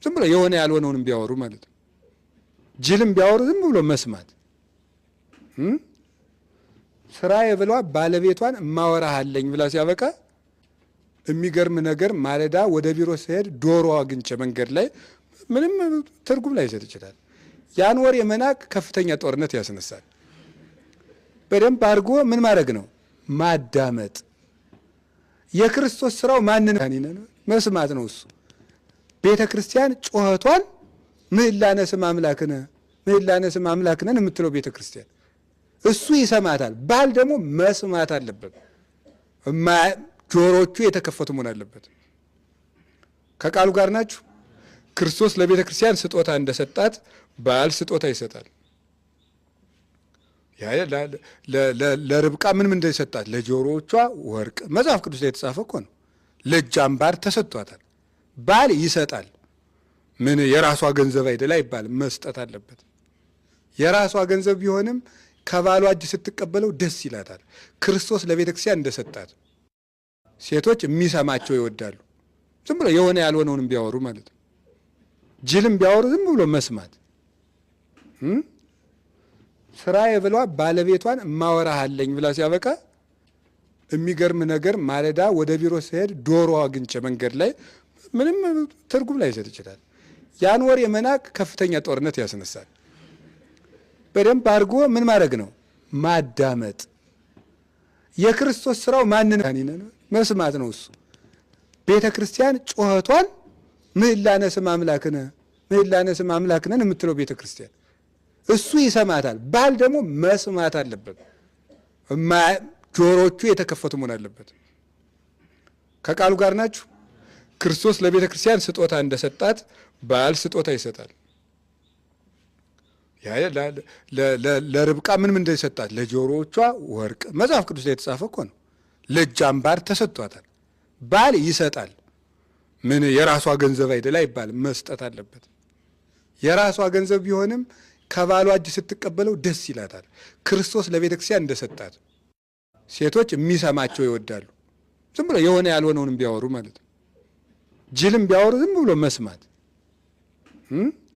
ዝም ብሎ የሆነ ያልሆነውንም ቢያወሩ ማለት ነው። ጅልም ቢያወሩ ዝም ብሎ መስማት። ስራዬ ብሏ ባለቤቷን እማወራሃለኝ ብላ ሲያበቃ የሚገርም ነገር ማለዳ ወደ ቢሮ ስሄድ ዶሮ አግኝቼ መንገድ ላይ ምንም ትርጉም ላይሰጥ ይችላል። ያን ወሬ መናቅ ከፍተኛ ጦርነት ያስነሳል። በደንብ አድርጎ ምን ማድረግ ነው? ማዳመጥ። የክርስቶስ ስራው ማንን መስማት ነው። እሱ ቤተ ክርስቲያን ጩኸቷን ምህላነ ስም አምላክነ ምህላነ ስም አምላክነን የምትለው ቤተ ክርስቲያን እሱ ይሰማታል። ባል ደግሞ መስማት አለበት። ጆሮቹ የተከፈቱ መሆን አለበት። ከቃሉ ጋር ናችሁ። ክርስቶስ ለቤተ ክርስቲያን ስጦታ እንደሰጣት ባል ስጦታ ይሰጣል። ለርብቃ ምንም እንደሰጣት ለጆሮዎቿ ወርቅ፣ መጽሐፍ ቅዱስ ላይ የተጻፈ እኮ ነው። ለእጅ አምባር ተሰጥቷታል። ባል ይሰጣል። ምን የራሷ ገንዘብ አይደል አይባልም፣ መስጠት አለበት። የራሷ ገንዘብ ቢሆንም ከባሏ እጅ ስትቀበለው ደስ ይላታል። ክርስቶስ ለቤተ ክርስቲያን እንደሰጣት ሴቶች የሚሰማቸው ይወዳሉ። ዝም ብሎ የሆነ ያልሆነውንም ቢያወሩ ማለት ነው። ጅልም ቢያወሩ ዝም ብሎ መስማት። ስራዬ ብሏ ባለቤቷን እማወራሃለኝ ብላ ሲያበቃ የሚገርም ነገር ማለዳ ወደ ቢሮ ስሄድ ዶሮ አግኝቼ መንገድ ላይ ምንም ትርጉም ላይሰጥ ይችላል። ያን ወሬ መናቅ ከፍተኛ ጦርነት ያስነሳል። በደንብ አድርጎ ምን ማድረግ ነው? ማዳመጥ። የክርስቶስ ስራው ማንን መስማት ነው። እሱ ቤተ ክርስቲያን ጩኸቷን ምህላነ ስም አምላክነ ምህላነ ስም አምላክነን የምትለው ቤተ ክርስቲያን እሱ ይሰማታል። ባል ደግሞ መስማት አለበት። ጆሮቹ የተከፈቱ መሆን አለበት። ከቃሉ ጋር ናችሁ። ክርስቶስ ለቤተ ክርስቲያን ስጦታ እንደሰጣት ባል ስጦታ ይሰጣል። ለርብቃ ምንም እንደሰጣት ለጆሮዎቿ ወርቅ፣ መጽሐፍ ቅዱስ ላይ የተጻፈ እኮ ነው። ለእጅ አምባር ተሰጥቷታል። ባል ይሰጣል። ምን የራሷ ገንዘብ አይደል አይባልም፣ መስጠት አለበት። የራሷ ገንዘብ ቢሆንም ከባሏ እጅ ስትቀበለው ደስ ይላታል። ክርስቶስ ለቤተ ክርስቲያን እንደሰጣት ሴቶች የሚሰማቸው ይወዳሉ። ዝም ብሎ የሆነ ያልሆነውንም ቢያወሩ ማለት ነው። ጅልም ቢያወሩ ዝም ብሎ መስማት።